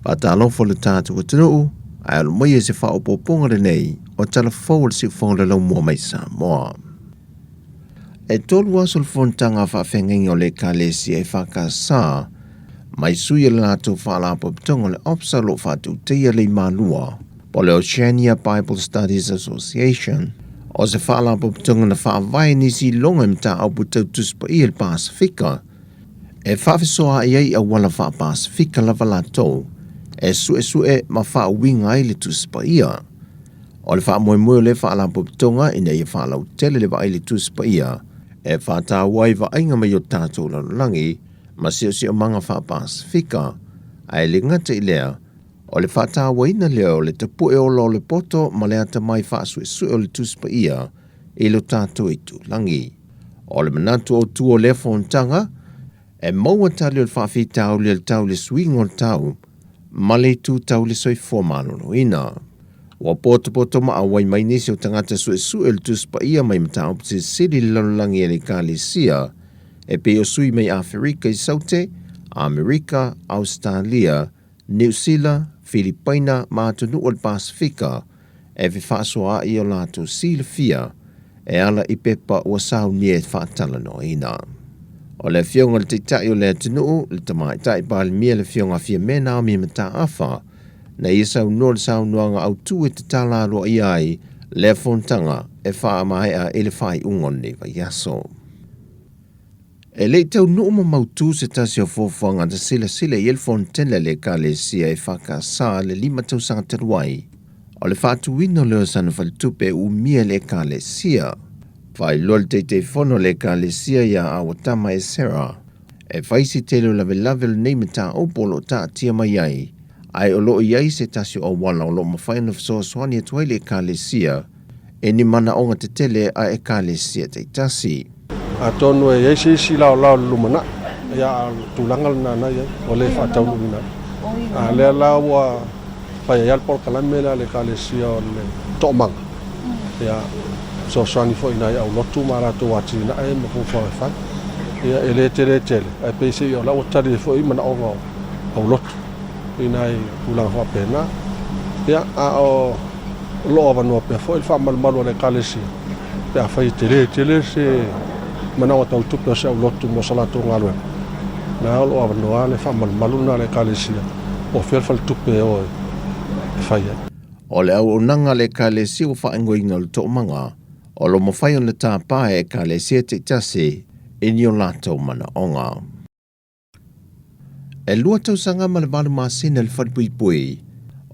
Faatalofa le tatou atunuu, ae alo maia i se faaopoopoga lenei o Tala Fou o le Siufofoga o le Laumua mai Samoa. E 3 aso le fonotaga a faafeagaiga o le Ekalesia EFKS mai sui o le latou faalapotopotoga o le OBSA o lo o faatautaia le Imalua po o le Oceania Bible Studies Association. O se faalapotopotoga na faavae nisi iloga i mataupu tau Tusi Paia i le Pasefika e faafesoaai ai i auala faa-Pasefika lava latou e suesue ma faauiga ai le Tusi Paia. O le faamoemoe o lea faalapotopotoga ina ia faalautele le vaai i le Tusi Paia e faataua ai vaaiga mai o tatou lalolagi ma siosiomaga faa-Pasefika, ae le gata i lea, o le faatauaina lea o le tapue ola o le poto ma le atamai faasuesue o le Tusi Paia i lo tatou itulagi. O le manatu autu o lea fonotaga, e maua tali o le faafitauli o le tau i le suiga o le tau ma le itu tau i le soifua maloloina. Ua potopoto ma auai mai nisi o tagata suesue o le Tusi Paia mai mataupu silisili i le lalolagi e le Ekalesia, e pei o sui mai Aferika i Saute, Amerika, Ausetalia, Niu Sila, Filipaina ma atunuu o le Pasefika e fefaasoaai o latou silafia e ala i pepa ua saunia e faatalanoaina. O le afioga i le Taitai o le atunuu, le Tamaitai Palemia le Afioga a Fiame Naomi Mataafa, na ia saunoa le saunoaga autu e tatala aloaia ai lea fonotaga e faamaea i le faaiuga o lenei vaiaso. E le i taunuu ma mautu se tasi o fuafuaga na silasila i ai le Fonotele a le Ekalesia EFKS i le 5 tausaga talu ai, o le faatuina lea o sana faletupe e umia e le Ekalesia. Faailoa le Taitaifono a le Ekalesia ia Awatama Esera, e fai si tele o lavelave o lenei mataupu o lo o taatia mai ai, ae o lo o i ai se tasi o auala o lo o mafai ona fesoasoani atu ai le Ekalesia i ni manaoga tetele a Ekalesia taitasi. Atonu e i ai se isi laolao i le lumanai, ia a o le tulaga lena na i ai, ua le faataunuuina ai. A lea la ua fai ai lava le polokalame lea a le Ekalesia o le Toomaga, ia fesoasoani foi i nai aulotu ma a latou atinae ma fuafuaga e fai. Ia e le tele tele, ae peiseai o la ua tali ai foi manaoga o aulotu i nai tulaga faapena. Ia a o O lo o avanoa pea foi le faamalumalu a le Ekalesia pe afai e tele tele se manaoga tau tupe o se aulotu mo sa latou galuega. Na o lo o avanoa le faamalumalu lena a le Ekalesia po o fea le faletupe e o e fai ai. O le auaunaga a le Ekalesia ua faaigoaina o le Toomaga, o lo o mafai ona tapa e Ekalesia taitasi i ni o latou manaoga. E 2 tausaga ma le 8 masina le falepuipui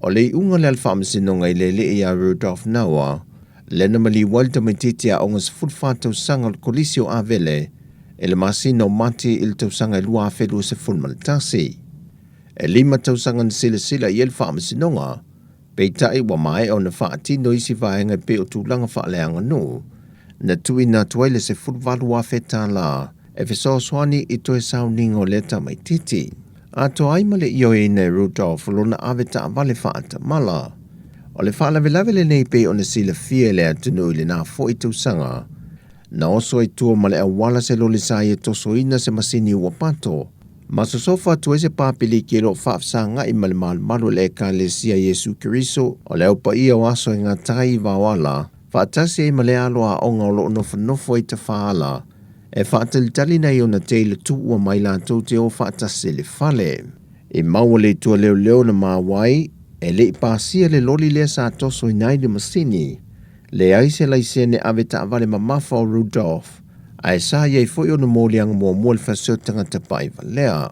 o le iuga lea a le Faamasinoga i le alii ia Rudolf Naua, lea na maliu ai le tamaitiiti aoga 14 tausaga o le Kolisi o Avele i le masina o Mati i le tausaga e 2021. E 5 tausaga na silasila i ai le Faamasinoga, peitai ua maea ona faatino isi vaega e pei o tulaga faaleaganuu, na tuuina atu ai le $18,000 e fesoasoani i toe sauniga o lea tamaitiiti. Atoa ai ma le ioeina e Rudolf lona ave taavale faatamala. O le faalavelave lenei pei ona silafia e le atunuu i lena foi tausaga, na oso ai tua ma le auala se loli sa ia tosoina se masini ua pato, ma sosofa atu ai se papiliki o lo o faafesagai ma le malumalu o le Ekalesia Iesu Keriso o le Au Paia o Aso e Gata ai i Vaoala, faatasi ai ma le alo aoga o lo o nofonofo ai Tafaala, e faatalitali nai ona teila tuua mai latou te o faatasi i le fale. I maua le itua leoleo na maua ai, e le i pasia le loli lea sa tosoina ai le masini. Leai se laisene ave taavale mamafa o Rudolf, ae sa i ai foi ona moliaga muamua i le fasioti tagata pa'ivalea.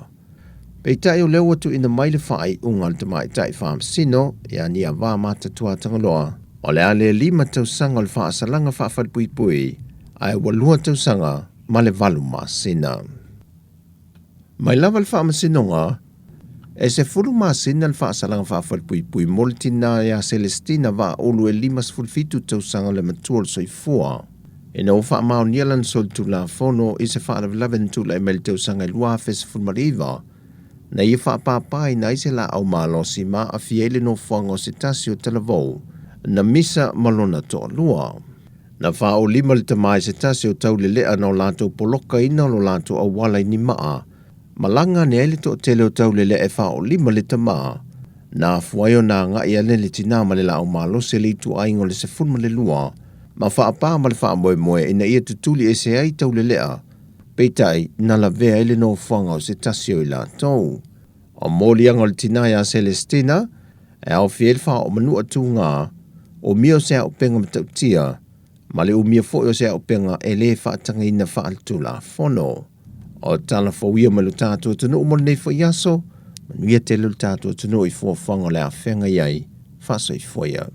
Peitai o lea ua tuuina mai le faaiuga a le tamaitai faamasino ia Niavā Matatuatagaloa, o le a le 5 tausaga o le faasalaga faafalepuipui, ae ua 2 tausaga ma le 8 masina. Mai lava le faamasinoga, e 10 masina le faasalaga faafalepuipui mo le tinā ia Celestina Vaaulu e 57 tausaga le matua o le soifua, ina ua faamaonia lana solitulafono i se faalavelave na tulai mai i le tausaga e 2019, na ia faapāpāina ai se laau malosi ma aafia ai le nofoaga o se tasi o talavou na misa ma lona toalua. Na faaolima le tama i se tasi o taulelea na o latou polokaina lo latou auala i Nimaa, malaga ane ai le toatele o taulelea e faaolima le tama. Na afua ai ona agai ale le tinā ma le laau malosi a le ituaiga o le 12 ma faapā ma le faamoemoe ina ia tutuli ese ai taulelea, peitai na lavea ai le nofoaga o se tasi o i latou. O moliaga o le tinā ia Celestina, e aofia ai le faaoomanua tugā, umia o se auupega matautia, ma le umia foi o se auupega e lē faatagaina faaletulafono. O tala fou ia mai lo tatou atunuu mo lenei foi aso, manuia tele lo tatou atunuu i fuafuaga o le a feagai ai. Faasoifua ia.